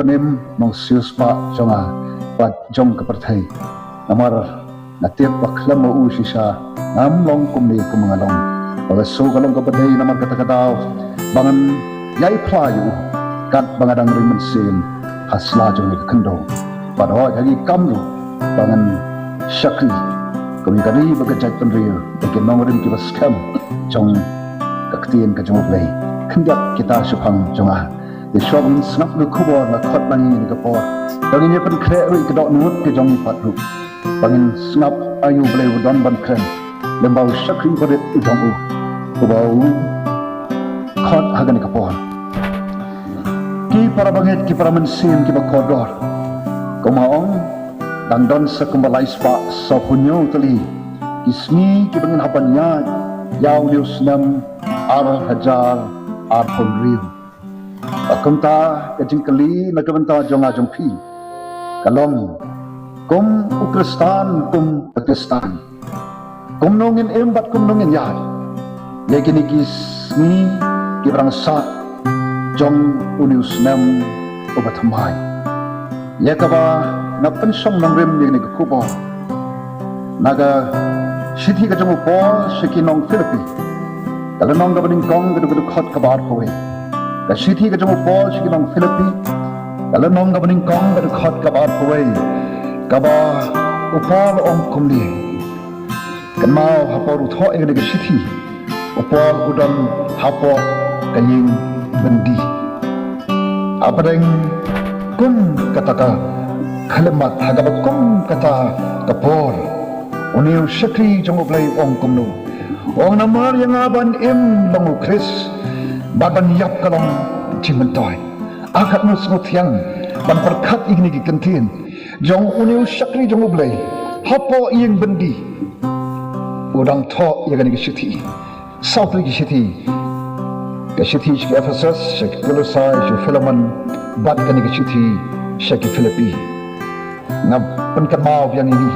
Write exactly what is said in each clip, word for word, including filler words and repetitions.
Pynim nongsiewspah jong nga bad jong ka pyrthei. Namar nga tip ba khlem ma u shisha ngam long kumne kum nga long. Ba ka shu ka long kaba dei namar kata ka daw ba ngan ïai phla ïa u katba nga dang ring mynsiem ha sla jong ka khyndew. Bad hooid ha ki kam ruh ba ngan shakri kum ïa ka ri bad ka jaitbynriew ïa ki nongrim kiba skhem jong ka ktien ka jong U Blei. Khyndiat kita shaphang jong nga. Te shuwa ban sngap ka khubor nga khot na ngi kane ka por. Ba ngin ïa pynkhreh ruh ïa ka dohnud ka jong ngi pat ruh. Ba ngin sngap ïa U Blei u don ban kren. Lem ba u shakri barit u jong u. Uba u khot ha kane ka por. Ki para bangeit ki para mynsiem kiba kordor. Kumba ong dang don sa kumba lai spah sawphew hynñiew tylli ki sngi kiba ngin hap ban ïaid ïa une u snem ar hajar arphew hynriew. Ba kumta ka jingkylli na ka bynta jong nga jong phi ka long, kum u Khristan, kum u Khristan, kumno ngin im bad kumno ngin ïaid ïa kine ki sngi kiba dang sah jong une u snem uba thymmai. Ïa kaba nga pynshong nongrim ïa kane ka khubor na ka shithi ka jong u Paul sha ki nong Philippi. Ka lynnong kaba nyngkong ka dkhot kaba arphew wei. Ka shithi ka jong u Paul sha ki nong Philippi. Ka lynnong kaba nyngkong ka dkhot kaba arphew wei. Kaba u Paul u ong kumne. Kynmaw ha por u thoh ïa kane ka shithi, u Paul u don hapoh ka ïing byndi. Hapdeng kum kata ka khyllipmat ha kaba kum kata ka por, une u shakri jong U Blei u ong kumno. U ong namar ïa nga ban im long u Khrist bad ban ïap ka long jingmyntoi. A katno sngewthiang ban pyrkhat ïa kine ki kyntien jong une u shakri jong U Blei hapoh ïing byndi. U dang thoh ïa kane ka shithi. Saw tylli ki shithi. Ka shithi sha ki Ephesus, sha ki Kolosai, sha Philemon, bad kane ka shithi sha ki Philippi. Nga pynkynmaw biang ïa ngi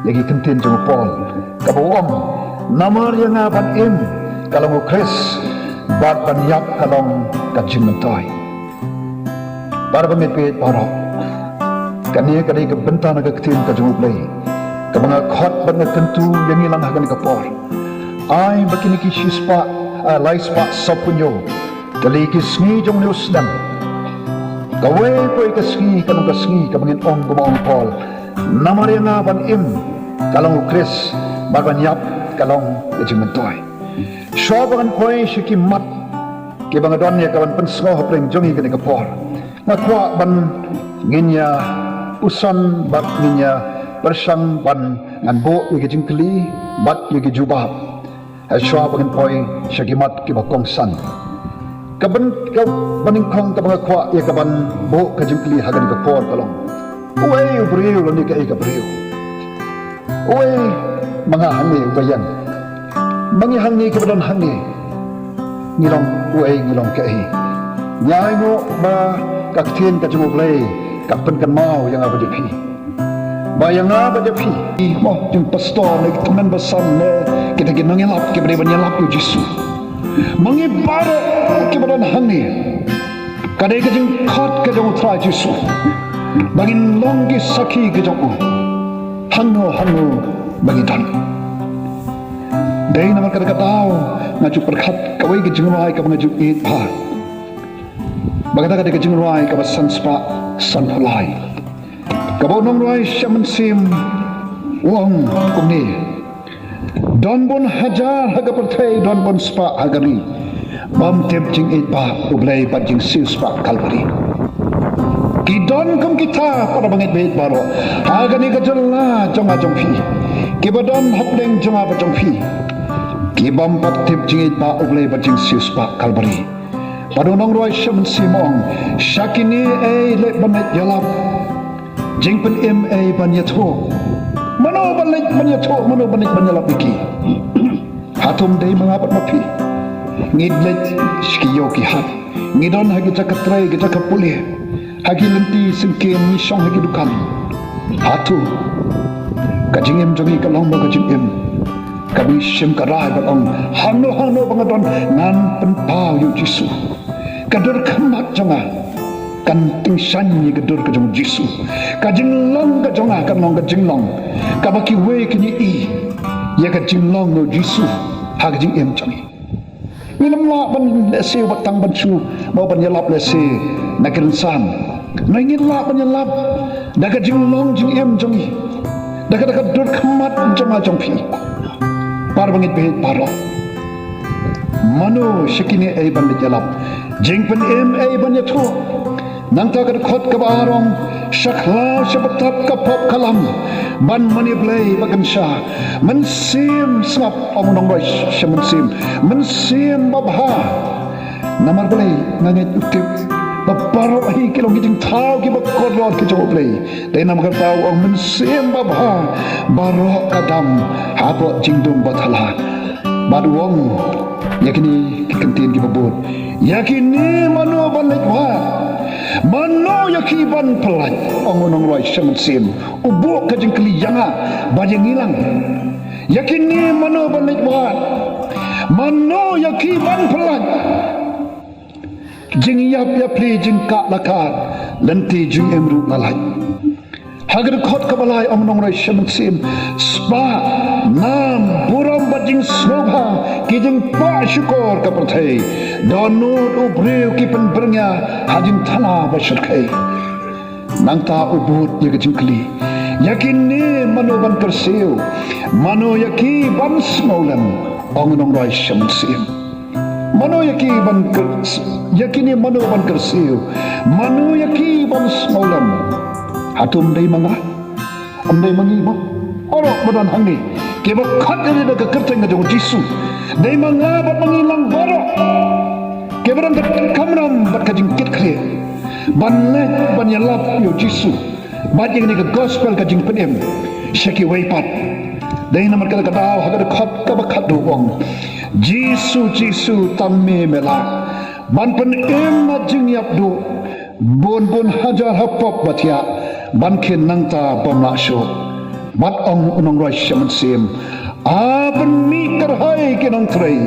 ïa ki kyntien jong u Paul kaba u ong, namar ïa nga ban im ka long u Khrist bad ban ïap ka long ka jingmyntoi. Para bangeit baroh, kane ka dei ka bynta na ka ktien ka jong U Blei kaba nga khot bad nga kyntu ïa ngi lang ha kane ka por. Ai ba kine ki shispah, ah, lai spah sawphew hynñiew tylli ki sngi jong une u snem, kawei kawei ka sngi ka long ka sngi kaba ngin ong kumba ong u Paul, namar ïa nga ban im ka long u Khrist bad ban ïap ka long ka jingmyntoi. Shuwa ba ngan poi sha ki mat kiba nga don ïa ka ban pynsngew hapdeng jong ngi kane ka por, nga kwah ban ngin ïa puson bad ngin ïa pyrshang ban ngan buh ïa ki jingkylli bad ïa ki jubab. Ha shuwa ba ngin poi sha ki mat kiba kongsan. Ka ban, kaba nyngkong kaba nga kwah ïa ka ban buh ka jingkylli ha kane ka por ka long, uei u briew lane kaei ka briew? Uei ma nga hangne uba ïeng? Ma ngi hangne kiba don hangne, ngi long uei, ngi long kaei? Ngi ai nguh ba ka ktien ka jong U Blei ka pynkynmaw ïa nga bad ïa phi. Ba ïa nga bad ïa phi, mo jong pastor ne ki tymmen basan ne kita ki nongïalap kiba dei ban ïalap ïa u Jisu. Ma ngi baroh kiba don hangne, ka dei ka jingkhot ka jong U Trai Jisu ba ngin long ki sakhi ka jong u hangno hangno ba ngi don. Dei namar kata ka daw nga ju pyrkhat kawei ka jingrwai kaba nga ju ïeit bha. Ba kata ka dei ka jingrwai kaba san spah sanphew lai. Kaba u nongrwai shiap mynsiem u ong kumne. Don bun hajar ha ka pyrthei, don bun spah ha ka ri, bym tip jingïeit ba U Blei bad jingsiewspah Kalbari. Ki don kum kita para bangeit baieit baroh ha kane ka jylla jong nga jong phi, kiba don hapdeng jong nga bad jong phi, ki bym pat tip jingïeit ba U Blei bad jingsiewspah Kalbari. Bad u nongrwai shiap mynsiem u ong, sha kine ei leit ban leit ïalap, jingpynim ei ban ïathuh. Mano ban leit ban ïathuh, mano ban leit ban ïalap ïa ki? Hato ym dei ma nga bad ma phi? Ngi leit sha ki ïew ki hat, ngi don ha ki jaka trei, ki jaka pule, ha ki lynti syngkien, ngi shong ha ki dukan. Hato ka jingim jong ngi ka long mo ka jingim kaba ngi shim ka rai ban ong, hangno hangno ba nga don ngan pynpaw ïa u Jisu? Ka dur khmat jong nga, Kan tyngshaiñ ïa ka dur ka jong u Jisu. Ka jinglong ka jong nga kan long ka jinglong kaba kiwei kin ïohi ïa ka jinglong u Jisu ha ka jingim jong ngi. Ngim lah ban lehse bad tang ban shu, mo ban ïalap lehse na ki rynsan. Ngi lah ban ïalap da ka jinglong jingim jong ngi, da ka, da ka dur khmat jong nga jong phi. Para bangeit baroh, mano sha kine ei ban leit ïalap? Jingpynim ei ban ïathuh. Nangta ka dkhot kaba ar ong, sha khlaw sha btap ka pop ka lam ban mane Blei ba kynsha. Mynsiem, sngap, ong u nongrwai sha mynsiem. Mynsiem babha. Namar balei? Nga ngeit u tip ba baroh hi ki long ki jingthaw kiba kordor ki jong u Blei. Dei namar kata u ong mynsiem babha, baroh ka dam hapoh jingdum bathala. Bad u ong ïa kine ki kyntien kiba bud. Ïa kine mano ban leit wad? Mano ïa ki ban pyllait? Ong u nongrwai sha mynsiem. U buh ka jingkylli ïa nga bad ïa ngi lang. Ïa kine mano ban leit wad? Mano ïa ki ban pyllait? Jingïap ïapli, jingkah la kah, lynti jingim ruh la lait. Ha ka dkhot kaba lai ong u nongrwai sha mynsiem, spah, nam, burom bad jingsngewbha ki jingkwah shukor ka pyrthei. Dohnud u briew ki pynbyrngia ha jingthana ba shyrkhei. Nangta u bud ïa ka jingkylli, ïa kine mano ban kyrsiew? Mano ïa ki ban sngewlem? Ong u nongrwai sha mynsiem. Mano ïa ki ban kyr-, ïa kine mano ban kyrsiew? Mano ïa ki ban sngewlem? Hato ym dei ma nga? Ym dei ma ngi mo? Baroh ba don hangne kiba khot ïa lade da ka kyrteng ka jong u Jisu. Dei ma nga bad ma ngi lang baroh kiba don ka kamram bad ka jingkitkhlieh ban leit ban ïalap ïa u Jisu bad ïa kane ka gospel ka jingpynim sha kiwei pat. Dei namar kata ka daw ha ka dkhot kaba khatduh u ong, Jisu, Jisu, tang me me lah ban pynim na jingïap duh bun bun hajar ha pop ba thiah, ban khie nangta bym lah shuh. Bad ong u nongrwai sha mynsiem, a pynmih kyrhai ki nongtrei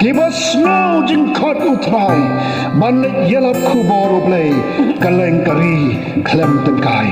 kiba sngew jingkhot u Trai ban leit ïalap khubor u Blei kylleng ka ri khlem tyngkai.